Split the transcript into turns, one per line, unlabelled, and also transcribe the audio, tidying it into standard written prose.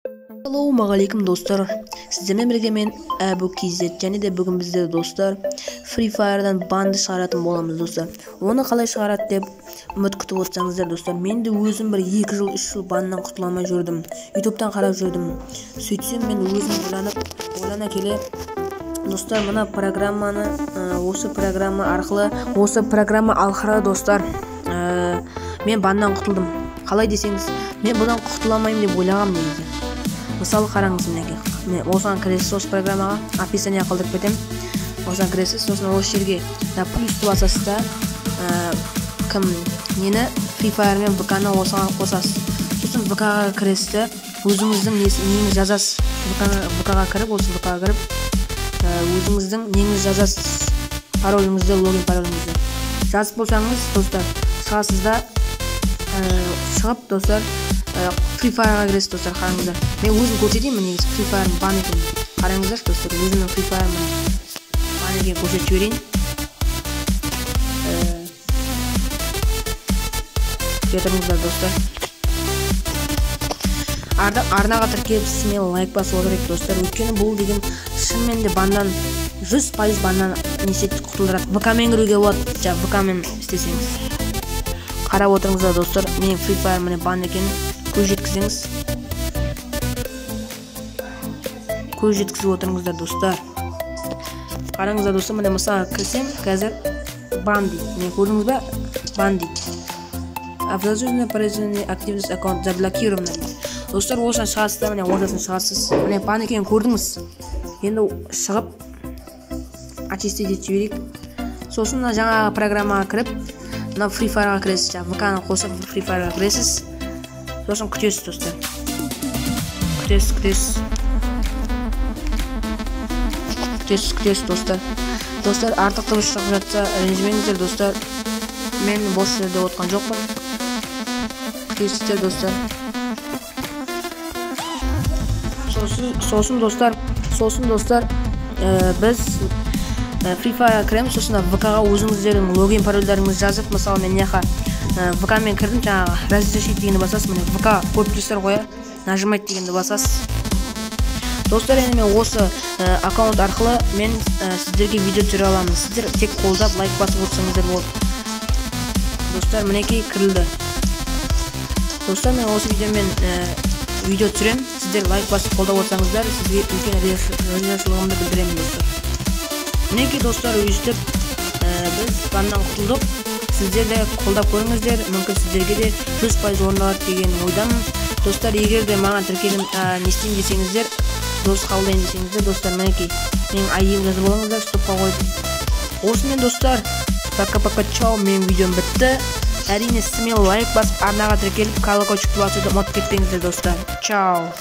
Ассалаумағалейкум достар, сіздермен бірге мен Әбу KZ. Және де бүгін біздер достар Free Fire'дан банды шығаратын боламыз достар. Оны қалай шығарады деп үміт күтіп отырсаңыздар достар, мен де өзім бір 2 жыл 3 жыл баннан құтыла алмай жүрдім. YouTube'тан қарап жүрдім. Сөйтсем мен өзім ойлана келе достар, мына программаны, осы программа арқылы, осы программа арқылы достар, мен баннан құтылдым. Қалай десеңіз, мен бұдан құтыла алмаймын деп ойлағам негізі. Мысалы қараңыз, мінекей, мен осыған кіресіз, осы программаға описание қалдырып кетемін. Осыған кіресіз, сосын осы жерге плюсті басасыз да, кім нені Free Fire мен ВК-ны осыған қосасыз. Сосын ВК-ға кіресіз де, өзіңіздің неңізді жазасыз. ВК-ға кіріп, осы ВК-ға кіріп, өзіңіздің неңізді жазасыз, пароліңізді, логин пароліңізді жазып болсаңыз достар, шығасыз да, шығып достар, Free Fire'ға кіресіз достар. Қараңыздар, мен өзім көрсетейін, негізі Free Fire'ым бан екен. Қараңыздаршы достар, өзімнің Free Fire'ым бан екенін көрсетіп жіберейін. Күте тұрыңыздар достар. Арнаға тіркеліп, смело лайк басып отырайық достар. Өйткені бұл деген шынымен де баннан 100% баннан несе құтылдырады. ВК-мен кіруге болады, жаңа ВК-мен істесеңіз. Қарап отырыңыздар достар, менің Free Fire міне бан екенін көз жеткізіңіз. Көз жеткізіп отырыңыздар достар. Қараңыздар достар, міне мысалы кірсем, қазір бан дейді. Міне көрдіңіз бе? Бан дейді. Образованное произведение активность аккаунт заблокировано дейді. Достар, осыдан шығасыз да, міне ортасын шығасыз. Міне бан екенін көрдіңіз. Енді шығып очистить етіп жіберейік. Сосын мына жаңағы программаға кіріп, мына Free Fire'ға кіресіз, жаңағы ВК-ны қосып Free Fire'ға кіресіз. Сосын күтесіз достар. Күтесіз, күтесіз. Күтесіз, күтесіз достар. Достар, артық дыбыс шығып жатса, ренжімеңіздер достар. Мен бос жерде отқан жоқпын. Күтесіздер достар. Сосын достар, біз Free Fire'ға кіреміз, сосын ВК-ға өзіңіздердің логин парольдеріңізді жазып, мысалы мен мына ВК-мен кірдім, жаңағы разрешить дегенді басасыз, міне ВК көріп тұрсыздар ғой, нажимать дегенді басасыз. Достар, енді мен осы аккаунт арқылы мен сіздерге видео түсіре аламын. Сіздер тек қолдап лайк басып отырсаңыздар болады. Достар, мінекей кірілді. Достар, мен осы видеомен видео түсіремін. Сіздер лайк басып қолдап отырсаңыздар, сізге үлкен ризашылығымды білдіремін достар. Мінекей достар, өйстіп біз баннан құтылдық. Сіздер де қолдап көріңіздер, мүмкін сіздерге де 100% орындалады деген ойдамын. Достар, егер де маған тіркелім не істеймін десеңіздер, дос қабылдайын десеңіздер, достар, мінекей менің ID-імді жазып алыңыздар, стопқа қойып. Осымен достар, пока-пока, чао, менің видеом бітті. Әрине, смело лайк басып, арнаға тіркеліп, колокольчикті басуды ұмытып кетпеңіздер достар. Чао.